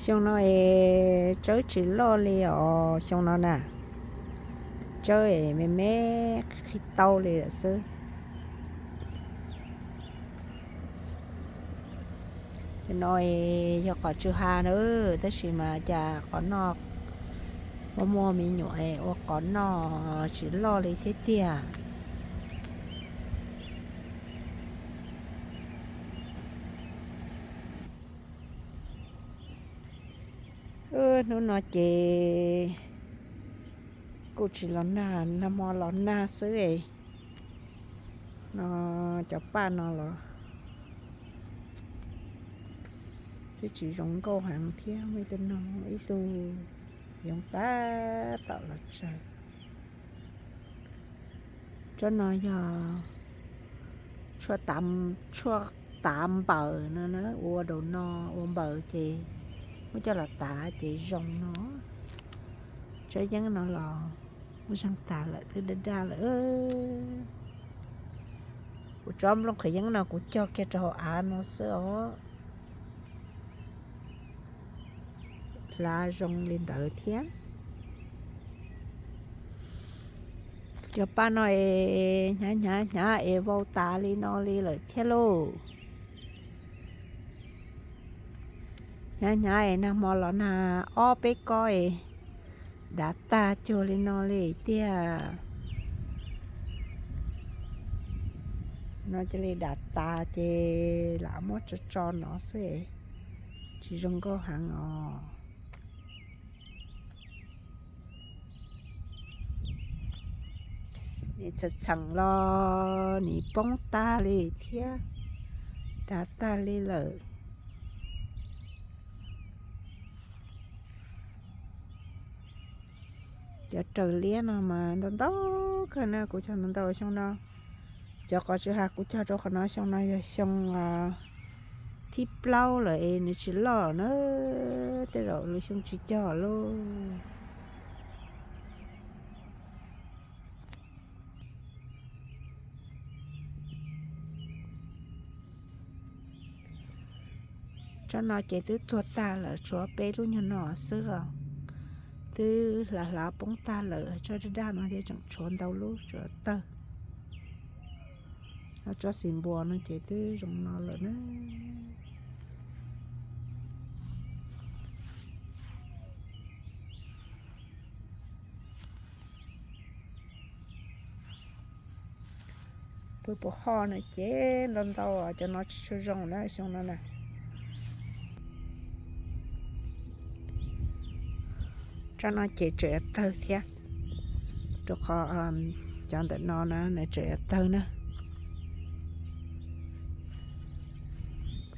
Xyoo no es tsawb tsis loj li os, xyoo no na, tsawb es me me qhib tau li lawm xwb. Cov no es yog qos tsw ha na, tab sis mas cas qos noj, muaj muaj me nyuam es ua qos noj tsis loj li thiab tiag. Hnub no ces kuj tsis los nag, nag hmo los nag xwb es, no cov paj no los twb tsis zoo nkauj heev thiab, muaj ib tug noog ib tug yoov tab tom los tsawg. Tsob no yog tshuaj tav npaws no na, ua daus no ua npaws ces muab coj los tav ces zoo no. Tsob yeeb no los muab zeeg tas lawm twb daj daj lawm. Kuv tsob nplooj qhwv yeeb no kuv cog kiag rau hauv av no xwb os. Hlav zoo li ntawd thiab. Cov paj no es hnyav hnyav hnyav es vau tas li no li lawm thiab lauj. Hnyav hnyav es nag hmo los nag ob peb kob es dav tag cuag li no li tiag. No cia li dav tas ces lam muab tso tso no xwb, tsis zoo nkauj heev os. Nim txheem txheem los nim poob tag li thiab, dav tag li lawm. Cov raws liab no mas ntau ntau kawg na, kuv cog ntau ntau xyoo no. Cov qos tsw ha kuv cog rau qhov no, xyoo no yog xyoo thib plaub lawm es nws tsis loj na, tej zaum lwm xyoo tsis cog lauj. Tsob no ces twb tuag tag lawm, tshuav peb lub nyuag no xwb os. Twb hlav hlav poob tag lawm, tsob daj daj no thiab tseem tshuav ntau lub tsuas tawg. Tsob xis npua no ces twb zoo no lawm na. Pw puas ho no ces ntau ntau, cov no tsis tshua zoo na xyoo no na. Tsob no ces tseem yuav tawg thiab, rau qhov cov ntawm no na nws tseem yuav tawg na.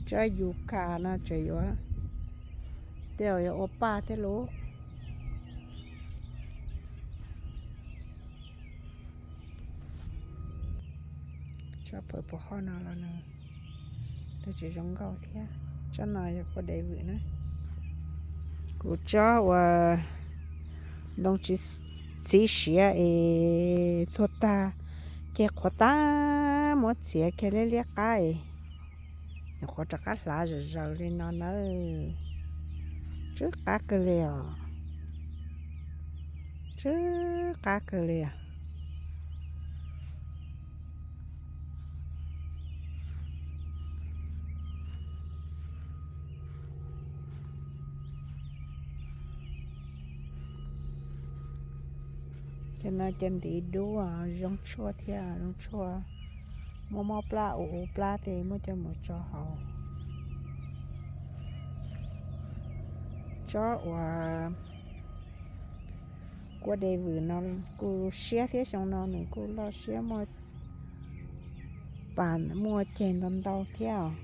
Tsob yus kas no tseem yuav, tej zaum yuav ua paj thiab lauj. Tsob pawg puas ho no los nws twb tsis zoo nkauj thiab. Tsob no yog kua dej vwm na. Kuv tsob uas ntoo txiv siav es tuag tag, ces qhuav tag muab txiav kiag liab liab qab es nyuam qhuav rov qab hlav zom zaws li no nawb. Tsw qab kawg li os. Tsw qab kawg li os. Cov no cov ntiv dub zoo tshuaj thiab, zoo tshuaj. Muaj mob plab ua ua plab ces muab coj mus tso haus. Tsob uas kua dej vwm no kuj siab thiab, xyoo no nws kuj loj siab, muaj pas muaj ceg ntau ntau thiab os.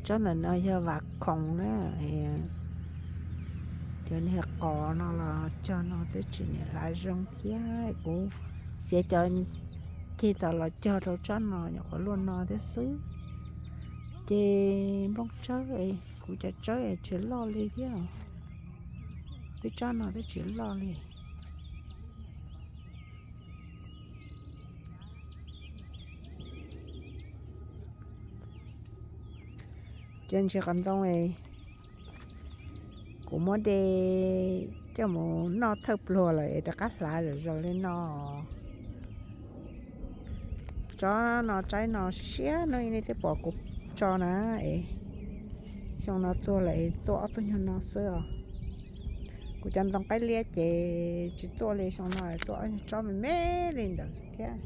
Tsob ntawm no yog vam khoom na, cov niag qos no los cog no twb tsis niam hlav zoo thiab. Kuv txiav cov ceg tod los cog rau tsob no nyuam qhuav luaj no thiab xwb. Ces nplooj tsawb, kuv cov tsawb tsis loj li thiab. Peb tsob no twb tsis loj li. Ntsis qos ntoo, kuv muab de coj mus noj thawj pluag lawm es rov qab hlav zom zaws li no. Tsob no tsaib no siab siab no, nej twb pom kuv tso na. Es xyoo no tuaj lawm es tuaj ob tug nyuag no xwb os. Kuv cov ntoo qaib liab ces tsis tuaj li, xyoo no tuaj ob nyuag tsob me me li ntawd xwb thiab.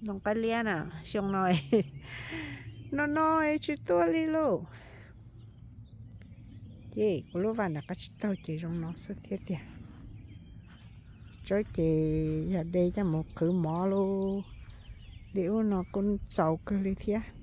Ntoo qaib liab na, xyoo no no no tsis tuaj li lauj. Ces kuv lub vaj nram qab tsib taug ces zoo no xwb thiab tiag. Tsob ces yog de coj mus qhwv mov lauj, li ub no kuj txaus kawg li thiab.